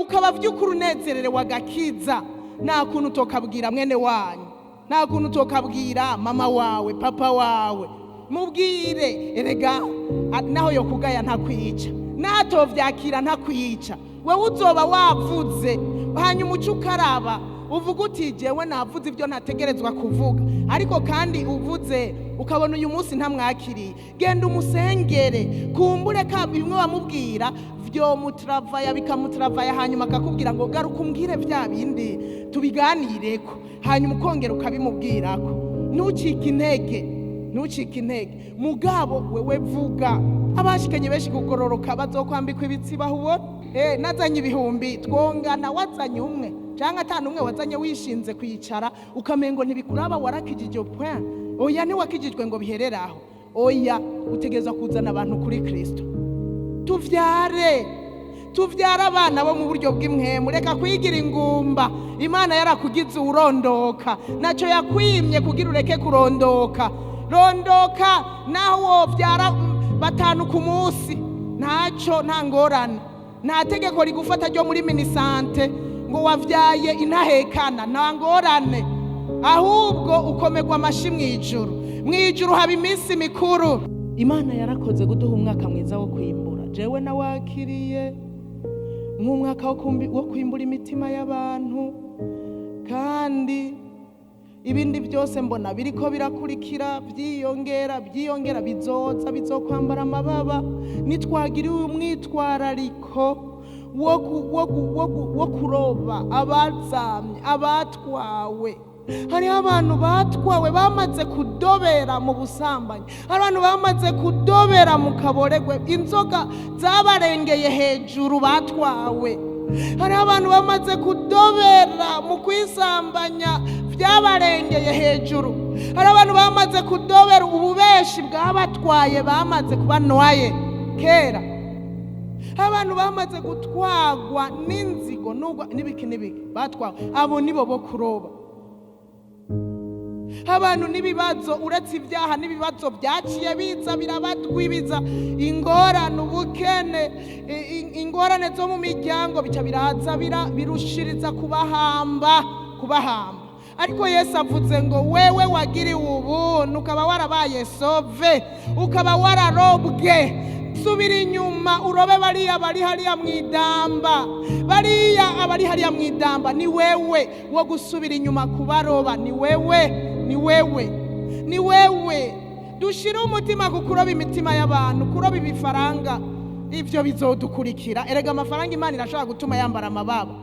Ukaba by'ukuri unezerewe agakiza, nta kuntu utokabwira mwene wanyu, nta kuntu utokabwira mama wawe, papa wawe. Mubwire erega, naho yo kugaya ntakwica, natovyakira ntakwica. Wewe uzoba wavuze, hanyuma uca ukaraba, uvuga uti: "Jewe navuze ibyo ntategerezwa kuvuga." Ariko kandi uvuze ukabona uyu munsi ntamwakiriye, genda umusengere, kumbure ka bimwe wamubwira vyomuturavaya, bikamuturavaya, hanyuma akakubwira ngo: "Garuka umbwire vya bindi tubiganireko." Hanyuma ukongera ukabimubwirako. Ntucike intege, ntucike intege. Mugabo wewe vuga. Abashikanye benshi kugororoka bazokwambikwa ibitsiba. Ubona nazanye ibihumbi twongana, wazanye umwe canke atanu, umwe wazanye wishinze kwicara ukamengo ntibikuraba, warakijije, point. Oya, ntiwakijijwe ngo biherere aho. Oya, utegerezwa kuzana abantu kuri Kristo. Tuvyare, tuvyare abana bo mu buryo bw'impwemu. Reka kwigira ingumba. Imana yarakugize urondoka, ntacyo yakwimye kugira ureke kurondoka. Rondoka naho wovyara batanu ku munsi, ntacyo, nta ngorane. Nta tegeko rigufata ryo muri Minisante ngo wavyaye intahekana, nta ngorane. Ahubwo ukomerwa amashi mu ijuru. Mu ijuru haba iminsi mikuru. Imana yarakoze kuduha umwaka mwiza wo kwimbura. Jewe nawakiriye nk'umwaka wo kwimbura imitima y'abantu, kandi ibindi byose mbona biriko birakurikira, byiyongera, byiyongera, bizoza, bizokwambara amababa nitwagiriwe umwitwarariko wo kuroba abazamye, abatwawe. Hariho abantu batwawe bamaze kudobera mu busambanyi, hari abantu bamaze kudobera mu kaboregwe, inzoga zabarengeye hejuru, batwawe. Hariho abantu bamaze kudobera mu kwisambanya, byabarengeye hejuru. Hari abantu bamaze kudobera, ububeshi bwabatwaye, bamaze kuba noyés kera. Abantu bamaze gutwagwa n'inzigo n'ubwo n'ibiki n'ibiki, batwawe. Abo nibo bo kuroba. Abantu n'ibibazo, uretse ibyaha n'ibibazo byaciye biza birabatwibiza, ingorane, ubukene, ingorane zo mu miryango, bica biraza birushiriza kubahamba, kubahamba. Ariko Yesu avuze ngo: "Wewe wagiriwe ubuntu, ukaba warabaye sauvé, ukaba wararobwe, subira inyuma urobe bariya bari hariya mu idamba." Bariya abari hariya mu idamba, ni wewe wo gusubira inyuma kubaroba. Ni wewe, ni wewe, ni wewe. Dushire umutima ku kuroba imitima y'abantu. Kuroba ibifaranga, ibyo bizodukurikira. Erega amafaranga Imana irashobora gutuma yambara amababa.